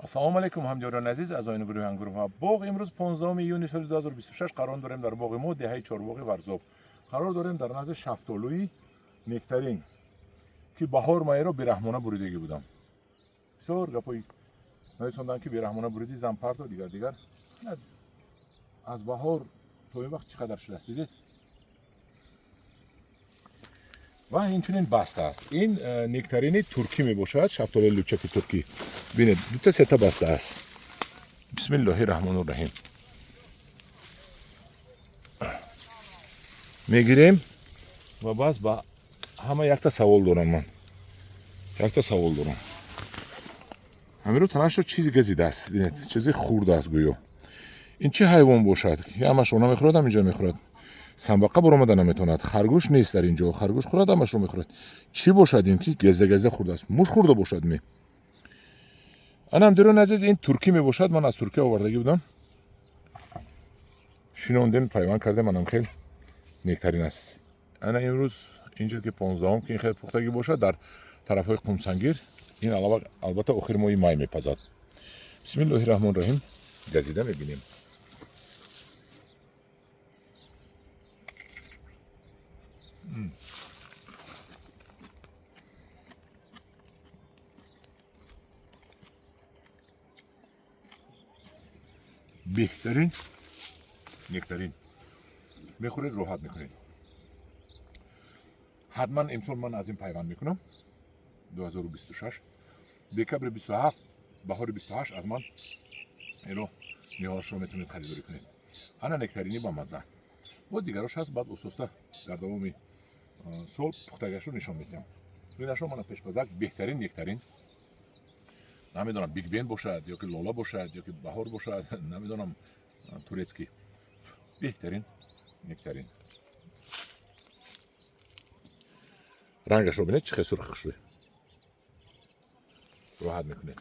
Ассалому алайкум, ҳамдиёрони азиз, аъзоёни гурӯҳи Ангур ва боғ. Имрӯз 15 июни соли 2026 қарор дорем дар боғи мо, деҳаи Чорбоғи Варзоб. Қарор дорем дар назди шафтолӯи нектарин, ки баҳор майро бераҳмона буридагӣ будам. Бисёр гапҳои нависонданд, ки бераҳмона буридӣ, зан парто, дигар дигар. Аз баҳор то ин вақт чӣ қадар шудааст, дидед? Ва инчунин баста аст. Ин нектарини туркӣ мебошад, шафтолаи лучаки туркӣ. Бинед, дута сета баста аст. Бисмиллоҳи раҳмону раҳим. Мегирем ва бас ба ҳама якта савол дорам ман. Якта савол дорам. Ҳамиро танашро чизе газидааст. Бинед, чизе хурдааст гӯё. Ин чӣ ҳайвон бошад? Ҳамашро намехӯрад, ҳам инҷо мехӯрад. Самбақа баромада наметавонад. Харгӯш нест дар инҷо. Харгӯш хӯрад, ҳамашро мехӯрад. Чӣ бошад ин, ки газда газда хӯрдааст? Муш хӯрда бошад ме? Анам дирони азиз, ин туркӣ мебошад. Ман аз Туркия овардагӣ будам. Шинондем, пайванд кардем, анам хел нектарин аст. Ана имрӯз инҷо ки 15-ум, ки ин хел пухтагӣ бошад, дар тарафҳои Қумсангир ин албатта охири моҳи май мепазад. Бисмиллоҳи раҳмони раҳим, газида мебинем. Беҳтарин нектарин мехӯред, роҳат мекунед. Ҳатман имсол ман аз ин пайванд мекунам. 2026 декабри 27, баҳори 28 аз ман ино ниҳолашро метавонед харидорӣ кунед. Ана нектарини ба мазза. Боз дигарош ҳаст, баъд оҳиста дар давоми сол пухтагиашро нишон медиҳам. Инашо мана пешпазак, беҳтарин нектарин. Намедонам, Бигбен бошад ё ки Лола бошад ё ки Баҳор бошад, намедонам, турецкий. Беҳтарин нектарин. Рангашро бинед, чӣ хел сурх шуд. Роҳат мекунед.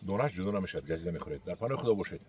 Донаш ҷудо намешавад, газида мехӯред. Дар паноҳи Худо бошед.